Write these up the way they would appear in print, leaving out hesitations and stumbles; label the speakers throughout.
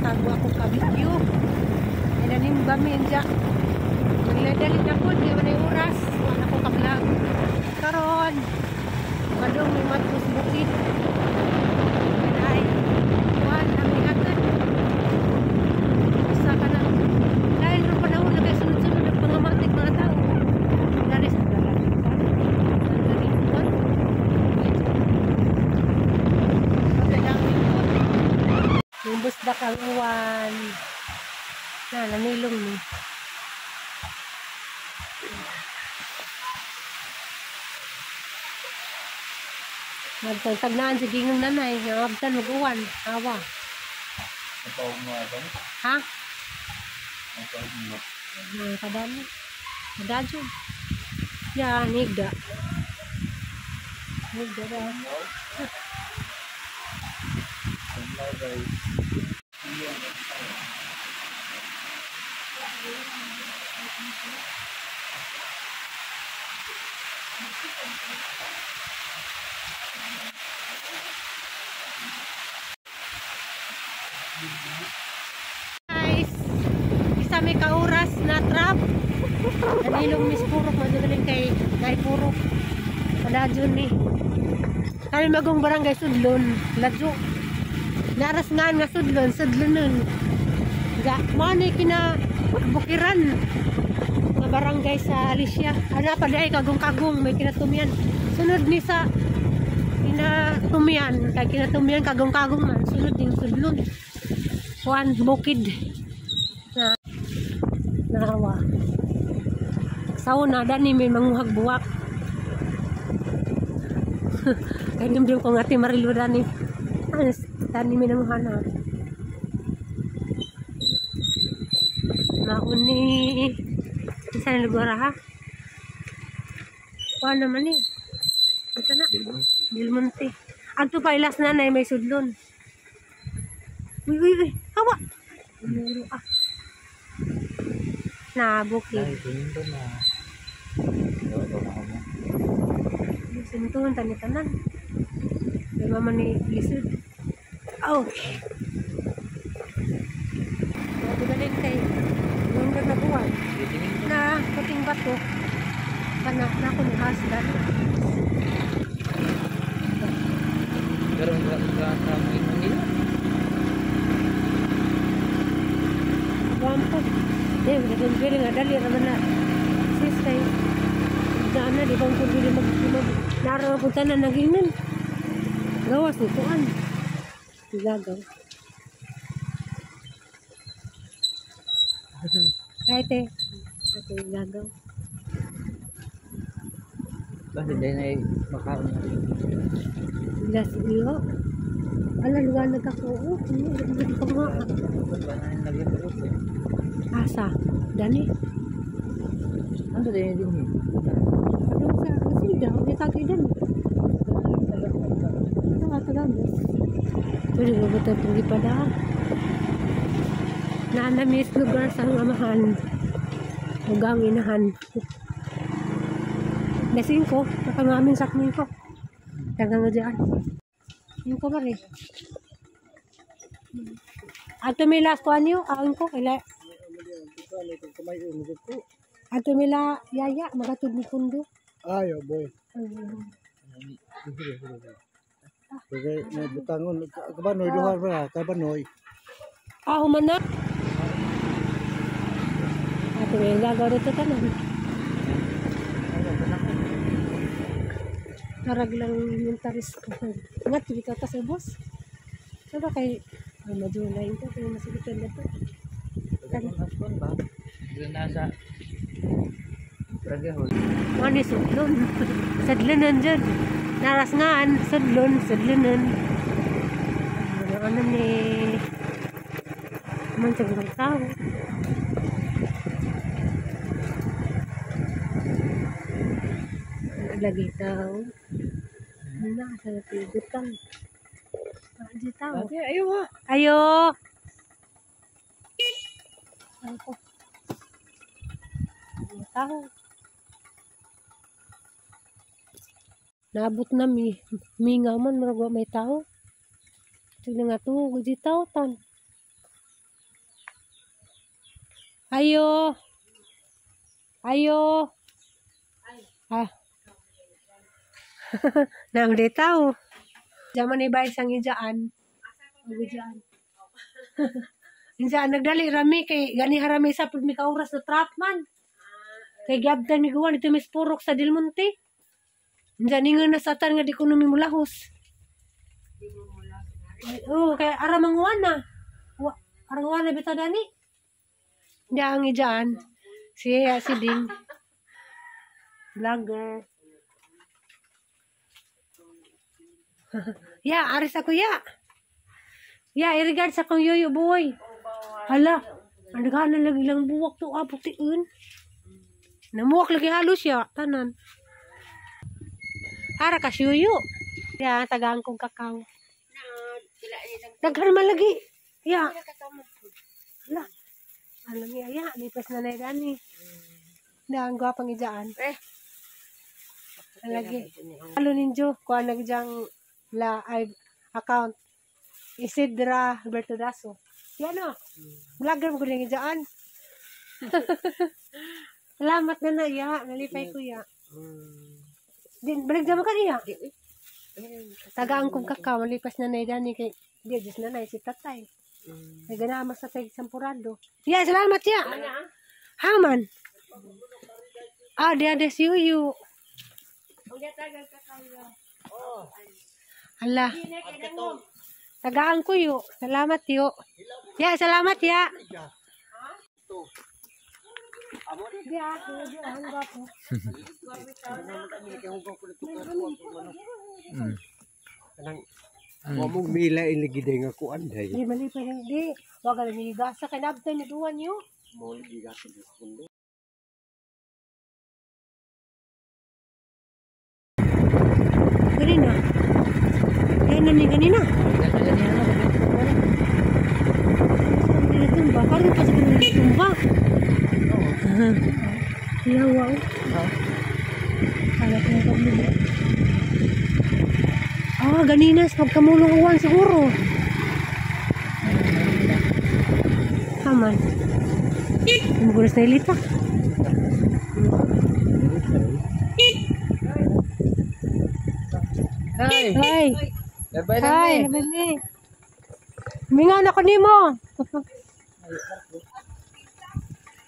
Speaker 1: Tago ako ka video. Ay nanimba mi dya. Nagladali na ko, di ba na oras. Wala ko ka vlog. Karon, madong may matos bukid. Ay, kuan ang hatod. Usa ka na. Dahil ro panahon na kay sunod-sunod ang pangamatik mga tao. Dari sa dalan. Yung busdak ang uwan. Na, nanilong ni. Nagtagnaan si Gingang nanay. Nangabtan mag-uwan. Awa. Ha? Nakadami. Kadadyo. Yan, higda. Higda ba? Guys, isa may kauras na trap. Nanilong mis purok, madagaling kay purok. Padadyon ni. Kami magong barangay Sudlon, ladyo. Naras nga nga Sudlon, Sudlon nun. Ga, mao ni kina bukiran nga barangay sa Alicia. Ana pa diay kagong-kagong may kinatumian. Sunod ni sa kinatumian, kay kinatumian kagong-kagong man, sunod din Sudlon. Kuan bukid na nawa. Sauna dani may manguhag buwak. Kay nimdum ko nga ti Marilu dani. Dani may nanguhana. Mauni. Isa na lugar ha? Kuan naman ni. Isa na. Bilmonte. Adto pa ilas nanay may Sudlon. Uy, uy, uy. Hawa. Umulo ah. Na bukid. Sintuhan tani tanan. May mama ni lisod. Ouch. Magaling kay yung nagbuwan. Na puting bato. Kana na ko ni hasdan.
Speaker 2: Pero ka nila.
Speaker 1: Wampo. Eh, nagdali nga dali ra man na. Sis kay daan na di bang kundi mag naro punta na nagingnan. Gawas ni kuan. Gagaw. Ay te. Ate gagaw.
Speaker 2: Basta dai na makaon na.
Speaker 1: Gas iyo. Ala luwanag ako. Oh, hindi ko nga. Asa? Dani?
Speaker 2: Ano din din?
Speaker 1: Ano sa kasilda? Hindi tagay dani. Taga-tagagos. Pwede ba ba itong pa da? Naanamis lugar sa amahan. Ugang inahan. Lasing ko. Nakangamin sa ko. Tagang nga dyan. Yung ko ba rin? Ato may last one yun. Awin ko. Ila. Ato may la yaya. Magatod ni kundo.
Speaker 3: Ayo boy. Okay, may butangon. Kabanoy, duha ra. Kabanoy.
Speaker 1: Ah, human na. Ato may gagaw dito tanan. Karag lang inventories ko. Nga, tuwi ka ta sa boss. Saba kay ay, madunay ito. Kaya masigitan na ito.
Speaker 2: Nasa Bragahol.
Speaker 1: Mani Sudlon. Sudlonon dyan. Narasngaan. Sudlon. Sudlonon. Ano ni man sa mga tao. Lagi tao. Na sa butang. Di tao.
Speaker 2: Ate, ayo ha.
Speaker 1: Ayo. Ako. Tao. Naabot na mi. Mingaw man murag wa may tao. Tignan nga to, di tao tan. Ayo. Ayo. Ah. Naam tao. Diyan man ibay sang ijaan. Ijaan. Ijaan nagdali rami kay gani harami sa pud mi ka oras na trap man. Kay giabtan mi guwan dito mis purok sa Del Monte. Diyan ningon na sa tan nga di kuno mi mulahos. Oh, kay ara manguan na. Arang wana bitaw dani. Diyan ang ijaan. Siya si Ding. Vlogger. Ya, aris ako ya. Ya, i-regard sa akong yoyo boy. Hala, ang daghan na lagi lang buwak to putiin. Namuwak lagi halos ya, tanan. Ara ka yoyo. Ya, tagaan kong kakao. Daghan man lagi. Ya. Hala. Alam niya, ya, lipas na na dani. Na ang gwapang ijaan. Eh. Lagi. Halo ninjo, kuan lagi jang la ay account Isidra Alberto Daso. Yan o. Vlogger mo galing ijaan. Salamat na na ya, nalipay ko ya. Din balik jam ka niya. Tagaan kong kakao, malipas na na dani kay di just na na si tatay. May ganama sa tay sampurado. Ya, salamat ya. Haman. Ah, di ada si Uyu. Ala. Tagaan ko yo. Salamat yo. Ya, salamat ya.
Speaker 3: Wa mo mila ilagi day nga kuan day.
Speaker 1: Di mali pa hindi. Wa ka ni gasa kay nabtay ni duwan yo.
Speaker 3: Mo lagi gasa di kundo.
Speaker 1: Ganina. Yan na ni ganina. Tumba, karon pa sa ganina tumba. Yawa. Kala ko na. Ah, ganina sa pagkamulong uwan siguro. Haman. Tumugulas na ilita.
Speaker 2: Hi.
Speaker 1: Hi.
Speaker 2: Bye-bye na.
Speaker 1: Hi, bye. Mingaw na ko nimo.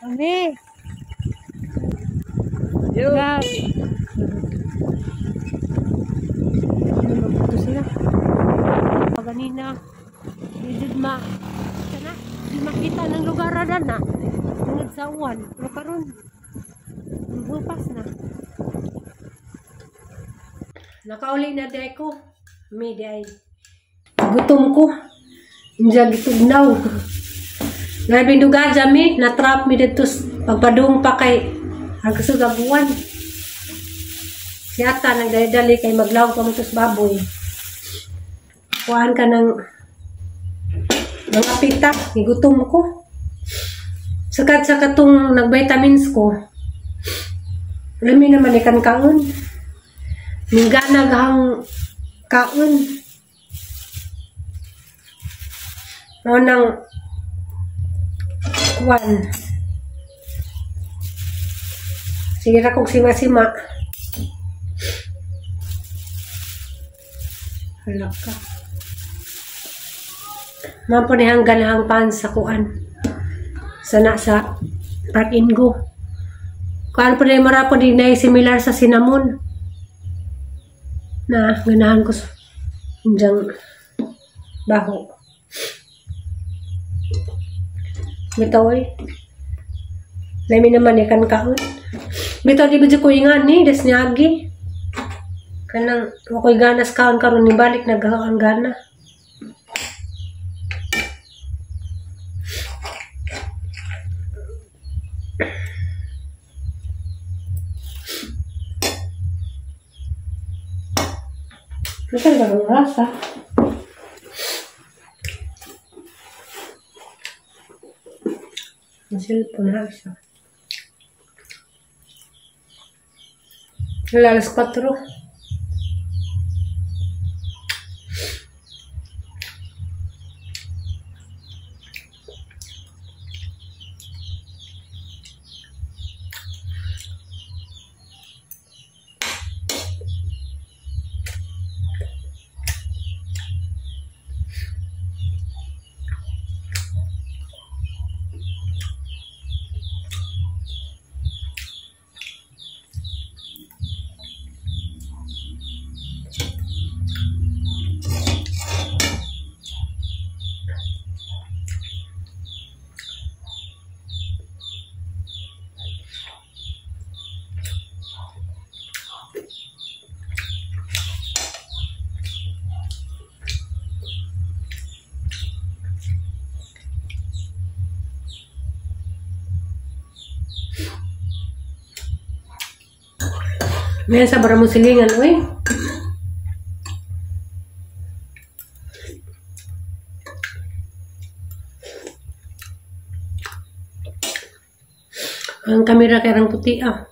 Speaker 1: Ami.
Speaker 2: Yo.
Speaker 1: Ito sila. Ganina. Di ma sana di makita ng lugar na na. Tungod sa uwan. Pero karon bupas na. Nakauli na di ko. Mi di ay gutom ko. Inja gitugnaw. Grabe duga jami na trap mi didto pagpadung pa kay ang kusog ang buwan. Siyata nagdali-dali kay maglawag pa mo tos baboy. Kuhaan ka ng mga pitak, gigutom ko. Sakat sa katong nag-vitamins ko. Lami naman ikan kaon. Minggana gahang kaon. Mao nang kuan. Sige ra kog sima-sima. Hala ka. Mao po ni hanggan hang pan sa kuan. Sana sa Park Ingo. Kuan po ni mara po din na similar sa cinnamon. Na ganahan ko sa injang baho. Bitaw eh. Lami naman ikan kaon. Bitaw di ba ko ingan ni des niagi. Kanang wakoy ganas kaon karon ni balik naghaon gana. Ito ba ang rasa? Ang cellphone na siya. Alas 4. Ngayon sa bara mo silingan, uy. Ang kamera kay rang puti ah.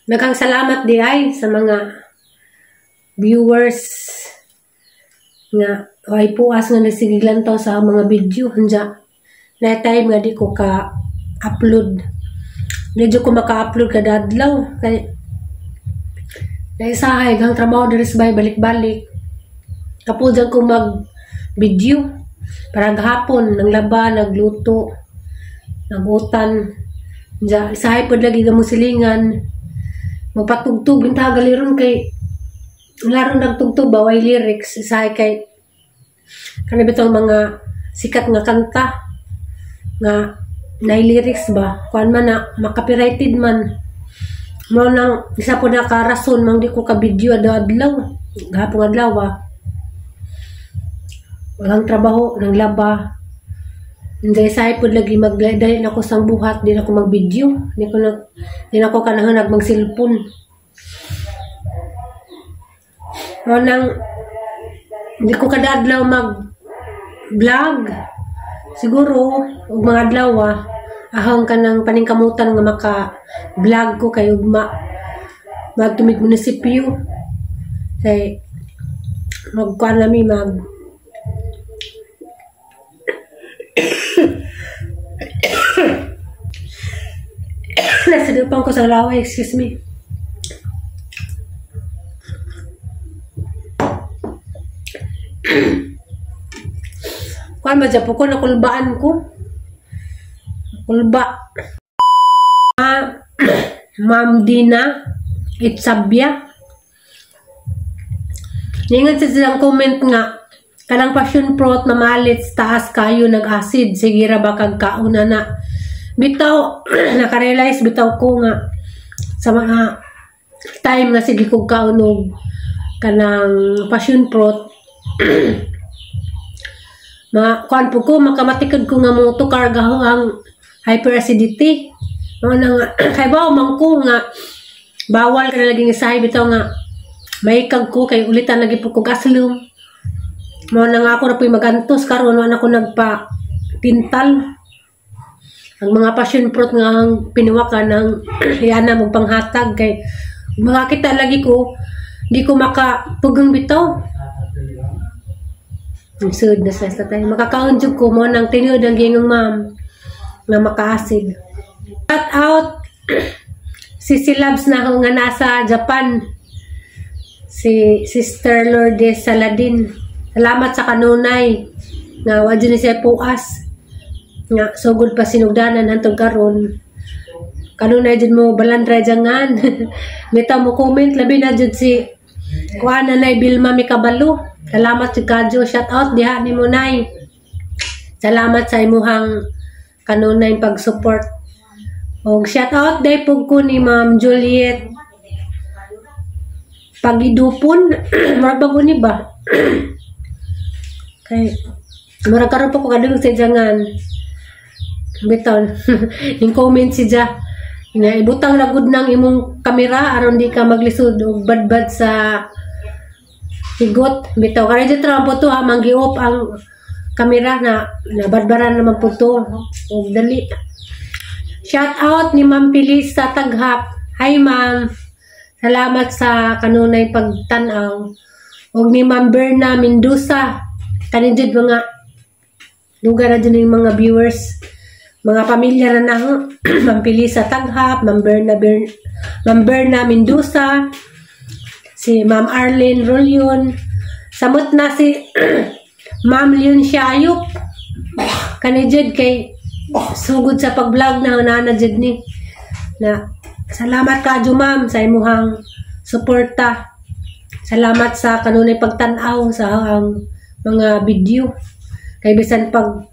Speaker 1: Daghang salamat di ay sa mga viewers nga ay puas nga nagsigiglantaw sa mga video. Hanja na time nga di ko ka upload. Medyo ko maka-upload kada adlaw kay naisahay gang trabaho diri sa bahay balik-balik. Kapudyan ko mag video para gahapon nang laba, nagluto, nagutan. Hanja isahay pod lagi gamo silingan. Magpatugtog binta galiron kay laro nagtugtog ba way lyrics isahay kay kana bitong mga sikat nga kanta nga nay lyrics ba kuan man na makapirighted man mao nang isa po na ka rason mang di ko ka video adlaw gahapon adlaw ah. Walang trabaho nang laba. Hindi isahay pod lagi magdali na ako sang buhat, di na ako mag-video, di na ako kanahon nag mag-cellphone. Mao nang di ko kada adlaw mag-vlog. Siguro og mga adlaw ahong kanang paningkamutan nga maka-vlog ko kay ugma magtumig munisipyo kay magkuan nami mag nasidupan ko sa laway, excuse me. Kuan ba dyan po ko, nakulbaan ko. Kulba. Ma'am Dina Itsabia. Ningon sa silang comment nga, kanang passion fruit mamalit taas kayo nag-acid, sige ra ba kag kauna na. Bitaw, nakarealize bitaw ko nga sa mga time nga sige kog kaon og kanang passion fruit. Mga kuan po ko, makamatikod ko nga mo tukar gaho ang hyperacidity. Mga na nga, kay bawo man ko nga bawal ka na laging isahay bitaw nga maikag ko kay ulitan lagi po ko gaslum. Mao na nga ako na po'y magantos karon wala na ko nagpa-pintal. Ang mga passion fruit nga ang pinuwakan ng yana mong panghatag kay makakita lagi ko di ko makapugang bitaw. Ang sud na sa tayo. Makakaon jud ko mo nang tinuod ang gingong ma'am nga makaasid. Shout out si Silabs na ako nga nasa Japan. Si Sister Lourdes Saladin. Salamat sa kanunay nga wa jud ni siya puas nga sugod pa sinugdanan hantod karon. Kanunay jud mo balandra jangan. Mita mo comment labi na jud si kuan na Bilma Mikabalo. Salamat si Kadyo. Shout out diha ni mo nay. Salamat sa imuhang kanunay pag-support. Og shout out day pug ko ni Ma'am Juliet Pagidupon. Murag bago ni ba? Kay murag karon pa ko kadungog sa jangan. Bitaw ning comment si ja nga ibutang na gud nang imong kamera aron di ka maglisod og badbad sa higot. Bitaw kare dito ra po to ha, manggiop ang kamera na nabadbaran naman po to og dali. Shout out ni Ma'am Pilis sa Taghap. Hi ma'am. Salamat sa kanunay pagtan-aw. Og ni Ma'am Berna Mendoza. Kanin jud mga lugar na jud yung mga viewers, mga pamilya na naho. Ma'am Pilis sa Taghap, Ma'am Berna Mendoza, si Ma'am Arlene Rolion, samot na si Ma'am Leon Siayop. Kani jud kay sugod sa pag-vlog na nana jud ni. Na salamat kadyo ma'am sa imuhang suporta. Salamat sa kanunay pagtan-aw sa ang mga video. Kay bisan pag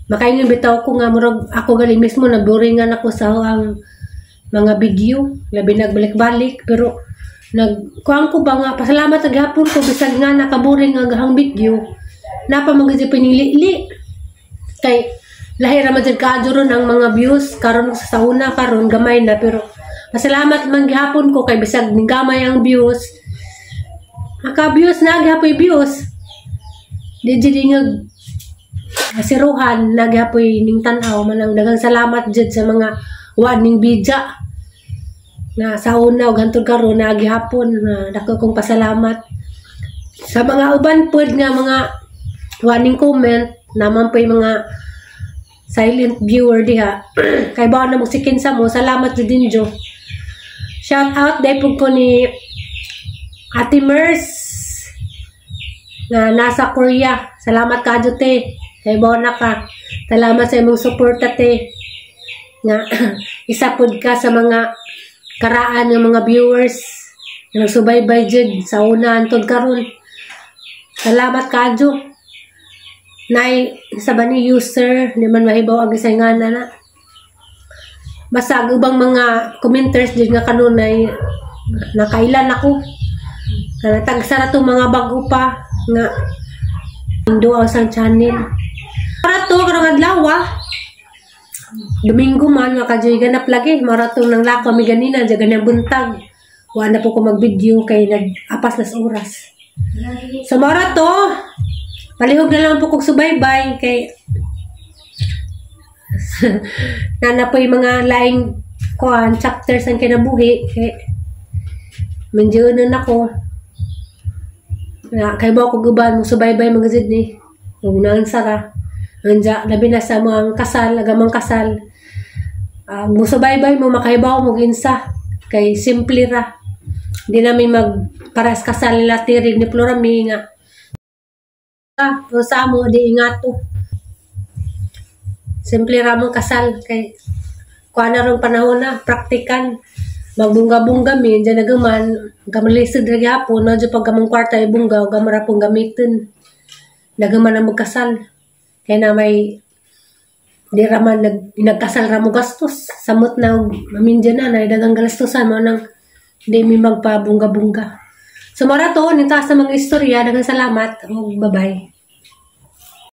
Speaker 1: makaingon bitaw ko nga murag ako gali mismo na boringan ako sa ang mga video, labi nagbalik-balik, pero Nag kuan ko ba nga pasalamat ang gihapon ko bisag nga nakaboring ang gahang video. Napa man gid pinili kay lahi ra man jud kaadyo ron ang mga views karon sa una, karon gamay na, pero pasalamat man gihapon ko kay bisag ning gamay ang views, naka views na gihapoy views, di jud ingag siruhan na gihapoy ning tan-aw man. Ang daghang salamat jud sa mga wa ning bidya na sa una ug hantod karon na gihapon na dako kong pasalamat sa mga uban pod nga mga wa ning comment naman po, yung mga silent viewer diha kay ba na mo sa mo. Salamat jud ninyo. Shout out dahil po ko ni Ate Mers na nasa Korea. Salamat ka te, kay ba na ka. Salamat sa imong suporta, te, nga isa pud ka sa mga karaan ng mga viewers na nagsubaybay jud sa una hantod karon. Salamat kaadyo. Nay sa ba ni user, di man mahibaw ang isay nga na. Basta ang ubang mga commenters jud nga kanunay nakailan ako. Tagsa na tong mga bago pa nga indo ang sang channel. Para to karong adlaw ah. Domingo man nga kadyoy ganap lagi, maratong nang lakaw mi ganina dya ganang buntag. Wa na po ko mag-video kay nag-apas na sa oras. So mara to, palihog na lang po kog subaybay kay nana po yung mga laing kuan chapters ang kinabuhi kay medyo nun ako na kay ba ko guban mo subaybay mga jud ni ug naansa ra. Anja labi na sa mga kasal, agamang kasal, mo subaybay mo makahibaw mo ginsa kay simple ra. Di namin mag paras kasal nila tirig ni Flora mi nga pero sa amo di ingato. Simple ra mong kasal kay kuha na rong panahon na praktikan magbungga-bungga mi diyan nagaman gamalisod ra gyapon na pag gamong kwarta ibungga ug gamara pong gamiton nagaman ang magkasal kay na may di ra man nagkasal ra mo gastos samot na og mamindya na na dagang gastusan mo nang di mi magpabungga-bungga. So mara to ni taas sa mga istorya. Daghang salamat ug bye-bye.